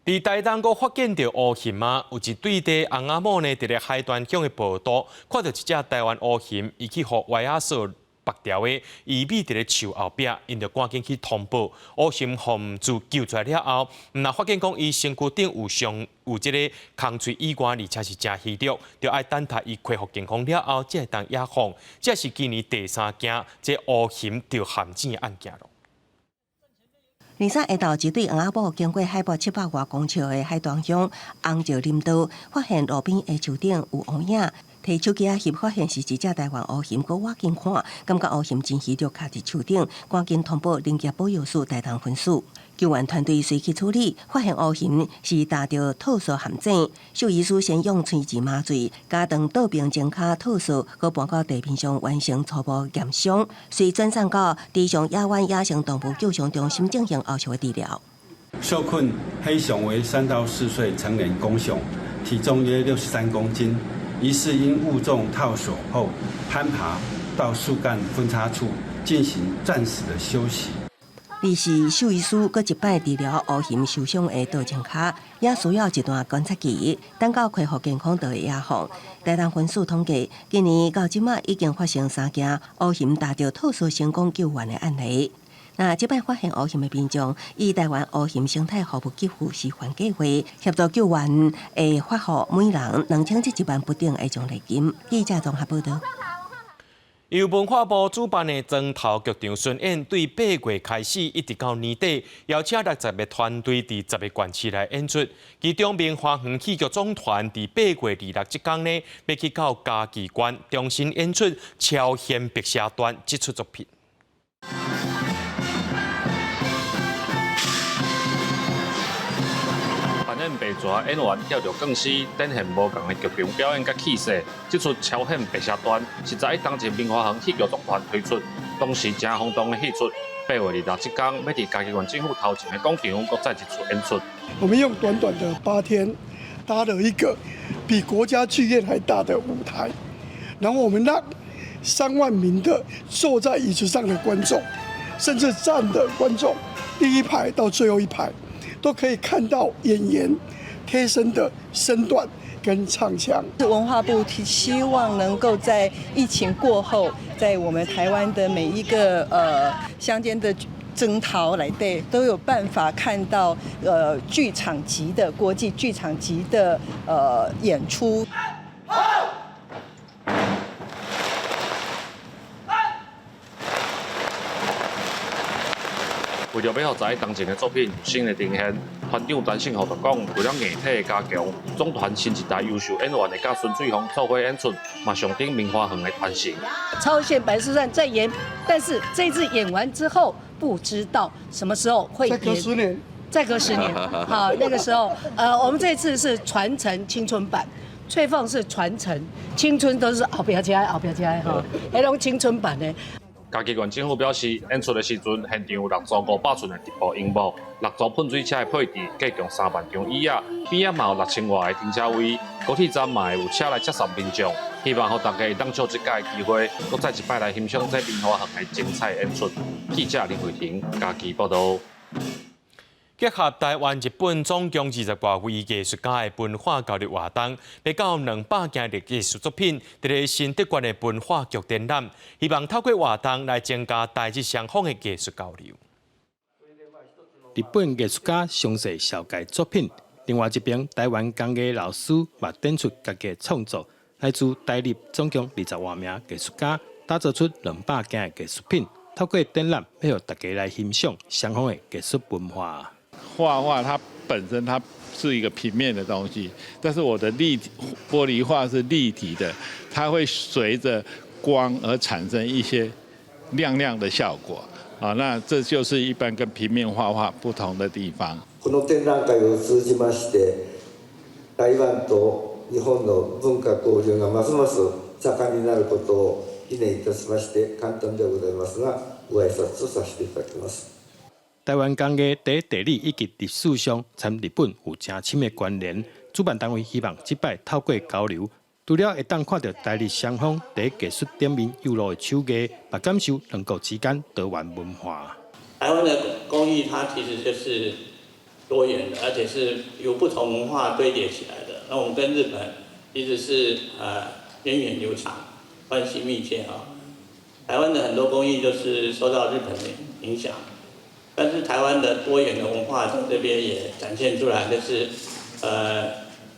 佇台東閣發現著烏熊啊，有一對佇翁仔某呢，佇咧海端鄉的步道，看著一隻台灣烏熊，伊去予歪仔索縛牢的，伊覕佇咧樹後壁，𪜶就趕緊去通報。烏熊予自救出來了後，毋但發現講伊身軀頂有傷，有這个空喙以外，而且是誠虛弱，著愛等待伊恢復健康了後，才會當野放。這是今年第三件這烏熊著陷阱的案件囉。二三下晝，一對翁仔某經過海拔700外公尺的海端鄉紅石林道，發現路邊的樹頂有烏影，提手機仔翕，發現是一隻台灣烏熊，閣倚近看，感覺烏熊真虛弱，卡佇樹頂，趕緊通報林業保育署台東分署。救援團隊隨去處理，發現烏熊是踏著套索陷阱，獸醫師先用催眠麻醉，加長倒爿前跤套索，閣搬到地面上完成初步驗傷，隨轉送到池上野灣野生動物救傷中心進行後續的治療。受困黑熊為3到4歲成年公熊，體重約63公斤，疑似因誤中套索後攀爬到樹幹分叉處進行暫時的休息。而是獸醫師閣一擺治療烏熊受傷的倒前跤，也需要一段觀察期，等到恢復健康就會野放。台東分署統計，今年到這馬已經發生三件烏熊踏著套索成功救援的案例。那這擺發現烏熊的民眾，以台灣烏熊生態服務給付示範計劃協助救援，會發予每人2071萬不等的獎勵金。記者綜合報道。由文化部主辦的莊頭劇場巡演，對八月開始一直到年底，邀請60個團隊佇10個縣市來演出。其中，明華園戲劇總團佇8月26這工呢，欲去到嘉義縣重新演出《超仙白蛇傳》這齣作品。扮演白蛇演員跳著鋼絲，展現無仝的劇場表演佮氣勢。這齣超顯白蛇傳是十一當前明華園戲劇總團推出，當時誠轟動的戲出。8月26這工，欲佇嘉義縣政府頭前的廣場，閣再一次演出。我們用短短的8天，搭了一個比國家劇院還大的舞台，然後我們讓3萬名的坐在椅子上的觀眾，甚至站的觀眾，第一排到最後一排，都可以看到演員貼身的身段跟唱腔。文化部希望能夠在疫情過後，在我們台灣的每一個鄉間的莊頭內底，都有辦法看到劇場級的國際劇場級的演出。為著欲予十一當前的作品有新的呈現，團長陳勝豪就講，為了硬體的加強，總團新一代優秀演員會佮孫翠鳳做伙演出，嘛象徵明華園的傳承。超現白蛇傳再演，但是這次演完之後，不知道什麼時候會演。再隔十年。再隔十年，好，那個時候，我們這次是傳承青春版，翠鳳是傳承青春，都是後壁車，後壁車哈，彼種青春版的。嘉義縣政府表示，演出的時陣，現場有6組500寸的直播螢幕，6組噴水車的配置，計共3萬張椅仔，邊仔嘛有6000外个停車位，高鐵站嘛會有車來接送民眾。希望予大家會當藉這擺的機會，閣再一擺來欣賞這明華園的精彩演出。記者林慧婷嘉義報導。結合台灣、日本總共20外位藝術家的文化交流活動，欲到200件的藝術作品，佇咧新竹縣的文化局展覽，希望透過活動來增加台日雙方的藝術交流。日本藝術家詳細紹介作品，另外一邊台灣工藝老師嘛展出家己創作，來自台日總共20外名藝術家，打造出200件的藝術品，透過展覽，欲予大家來欣賞雙方的藝術文化。畫畫它本身它是一個平面的東西，但是我的立體玻璃畫是立體的，它會隨着光而產生一些亮亮的效果啊，那這就是一般跟平面畫畫不同的地方。この展覧會を通じまして、台灣と日本の文化交流がますます盛んになることを祈念いたしまして、簡単でございますが、ご挨拶とさせていただきます。台灣工藝佇地理以及歷史上，參日本有誠深的關聯。主辦單位希望這擺透過交流，除了會當看著台日雙方佇藝術頂面有路的手藝，嘛感受兩國之間多元文化。台灣的工藝它其實就是多元的，而且是由不同文化堆疊起來的。那我們跟日本其實是源遠流長，關係密切啊。台灣的很多工藝就是受到日本的影響。但是台灣的多元的文化在這邊也展現出來，就是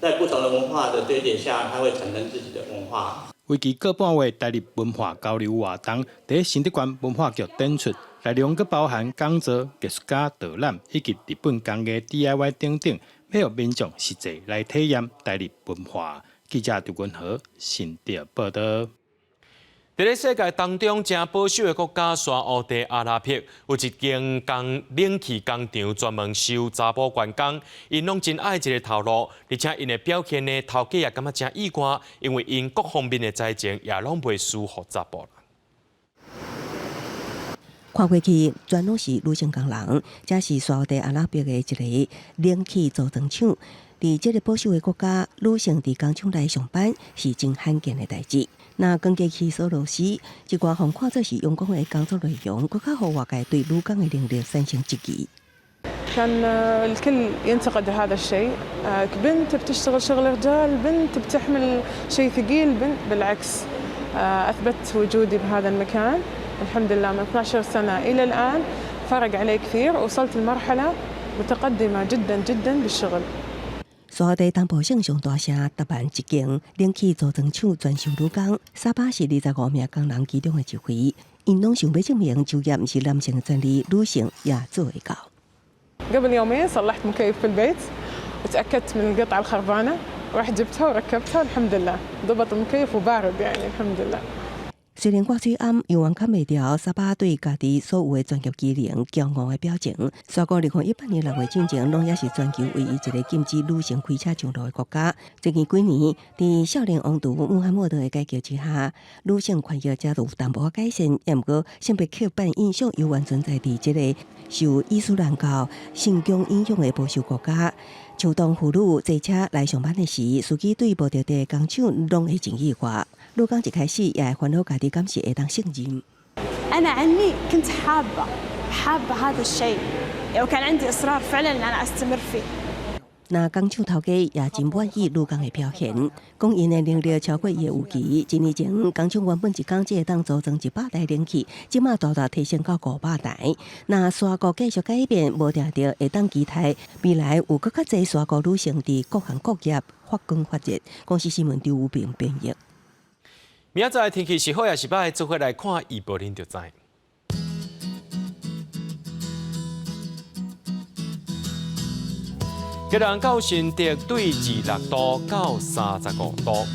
在不同的文化的堆疊下，它會產生自己的文化。為期個半月台日文化交流活動，佇新竹縣文化局展出，內容閣包含講座、藝術家導覽以及日本工藝 DIY 等等，欲予民眾實際來體驗台日文化。記者劉文和新竹報導。佇咧世界當中，誠保守的國家沙烏地阿拉伯有一間工冷氣工廠，專門收查埔員工，𪜶攏真愛這个頭路，而且𪜶的表現呢，頭家也感覺誠意外，因為𪜶各方面的才情也攏袂輸予查埔人。看過去全攏是女性工人，這是沙特阿拉伯的一个冷氣組裝廠。佇這个保守的國家，女性佇工廠內上班是真罕見的代誌。若扛機器鎖螺絲，這寡予看做是陽光的工作內容，閣較予外界對女工的能力產生質疑。 كان الكل ينتقد هذا الشيء، بنت بتشتغل شغل رجال، بنت بتحمل شيء ثقيل، بنت. بالعكس، أثبت وجودي بهذا المكان الحمد لله من 12 سنة إلى الآن، فرق علي كثير، وصلت لمرحلة متقدمة جدا جدا بالشغل. 沙地東部省上大城達曼一間冷氣組裝廠專收女工，沙巴是25名工人其中的一位，𪜶攏想欲證明就業毋是男性的專利，女性也做會到。 قبل يومين صلحت مكيف في البيت، وتأكدت من القطعة الخربانة، ورحت جبتها وركبتها، الحمد لله ضبط المكيف وبارد يعني الحمد لله。雖然掛喙罨猶原崁袂牢，沙巴對家己所有的專業技能驕傲的表情。煞閣2018年6月進前，攏猶是全球唯一一个禁止女性開車上路的國家。最近幾年，佇少年王儲穆罕默德的改革之下，女性權益才有淡薄仔改善。也毋過性別刻板印象猶原存在佇這个受伊斯蘭教信仰影響的保守國家。像當婦女坐車來上班的時，司機對無著的工廠攏會真意外。女工一開始也會煩惱家己敢是會當勝任。 أنا عني كنت حابة حابة هذا الشيء وكان عندي إصرار فعلا إن أنا أستمر فيه。 若工廠頭家也真滿意女工的表現，講𪜶的能力超過伊的預期。一年前，工廠原本一工只會當組裝100台冷氣，這馬大大提升到500台。若沙國繼續改變，無定著會當期待未來有閣較濟沙國女性佇各行各業發光發熱。公視新聞張武平編譯。明仔載天氣是好抑是䆀，做伙來看預報，恁就知。基隆到新竹對26度到35度，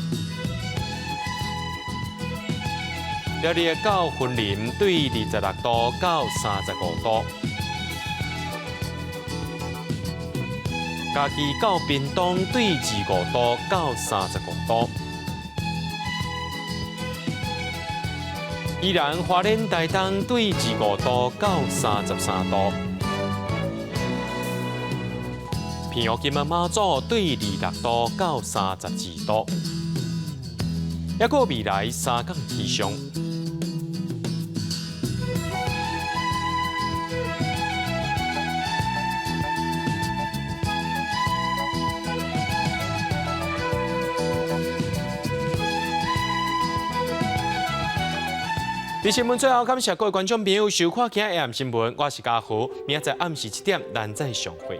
苗栗到雲林對26度到35度，嘉義到屏東對25度到35度，宜蘭花蓮台東對25度到33度。澎湖金門馬祖對26度到32度，抑閣未來三工氣象。佇新聞最後，感謝各位觀眾朋友收看今日新聞，我是嘉豪，明仔載暗時7點，咱再相會。